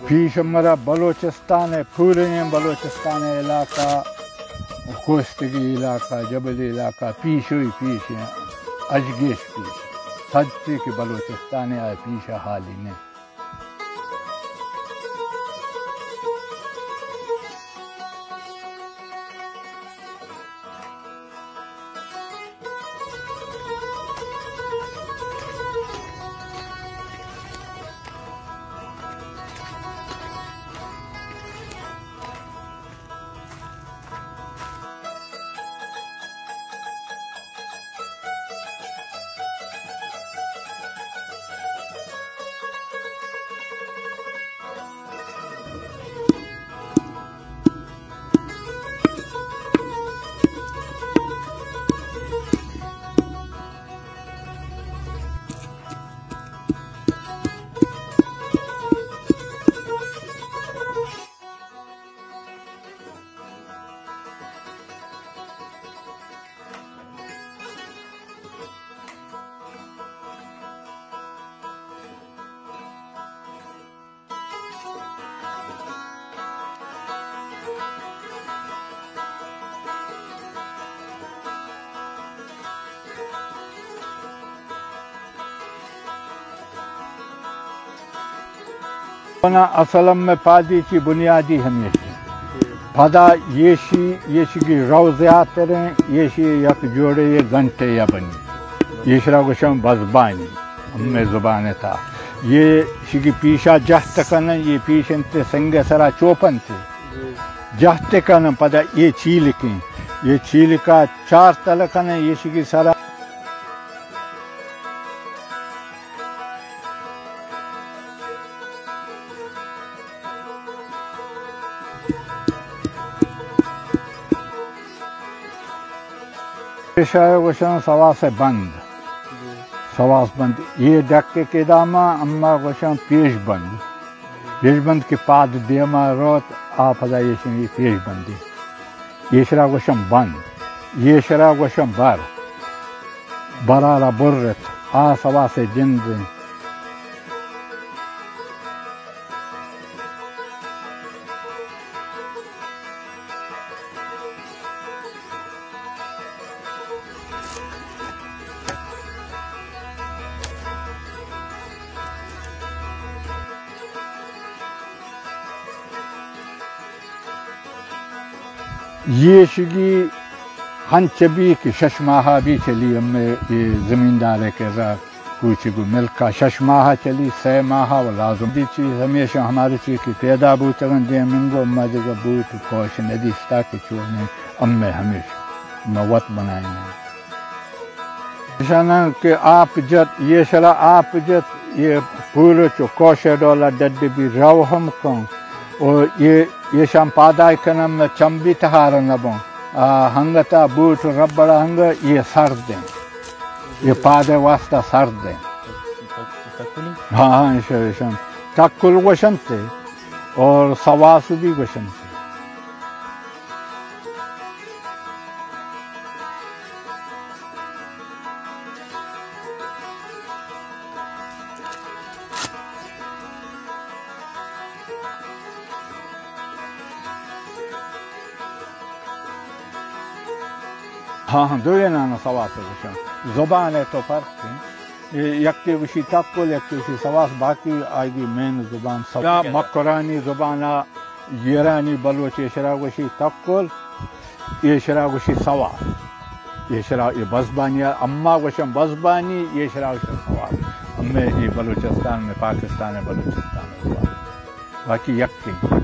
پیش مرا بلوچستان ءِ، پوریں بلوچستان ءِ علاقہ، کوستگی علاقہ، جبلی علاقہ، پیشوئی پیش ایں، اجگیش پیش۔ سجتے کہ بلوچستان ءِ آ پیش ءَ حالی نہ۔ بنا اصل ہمے پادی چی بنیادی ہمیش۔ پدا ایشی، ایشی کی روزیاتریں، ایشی یک جوڑے یہ گھنٹے یا بنی۔ ایشرا گوشن بزبانی، ہمے زبان تا۔ یہ شگی پیشا جہت کنن، یہ پیش انت سنگ سرا چوپن تے۔ جہت کنن پدا یہ چیلکیں، یہ چیلکا چار تل کنن، یہ شگی سرا۔ پیشا گوشن سواس بند۔ سواس بند۔ یہ ڈک کے داما اما گوشن پیش بند۔ پیش بند کے پاد دیما روت، آ پدا یہ شنگی پیش بندی۔ ایشرا گوشن بند، ایشرا گوشن بر، برارا برت، آ سواس جند انت۔ یہ شگی ہنچ بی کہ شش ماہ بی چلی، ہمے یہ زمیندار ءِ کرا کوچگ و ملکا شش ماہ چلی، سہ ماہ و لازم دی چیز ہمیشہ ہمارے چی کہ پیدا بوتگن دیم انگو، ما دگہ بوٹ و کوش ندیستا کہ چونیں، ہمے ہمیش ما وت بنائیں۔ ایشاناں کہ آپ جت، یہ شرا آپ جت، یہ پورو چو کوشے ڈولا ڈڈ بی رو ہم کن۔ و یہ، یہ شام پادائی کنم چمبی تہار نبون۔ آ، ہنگتا بوٹ ربڑا ہنگ یہ سرد ہیں۔ یہ پادے واسطہ سرد ہیں۔ ہاں، ہاں، ایشو، ایشو۔ تکل گوشنتے اور سواس بھی گوشنتے۔ ہاں، ہاں، دوئینانا سواس گوشن۔ زبان ءِ تو فرق ہیں۔ یکے گوشی تکل، یکے گوشی سواس، باقی آئی مین زبان سواس۔ یا مکرانی زبان ءَ ایرانی بلوچ ایشرا گوشی تکل، ایشرا گوشی سواس۔ ایشرا یہ بزبانی، اما گوشن بزبانی، ایشرا گوشن سواس۔ ہمے یہ بلوچستان میں، پاکستان ءِ بلوچستان ءِ زبان۔ باقی یکے۔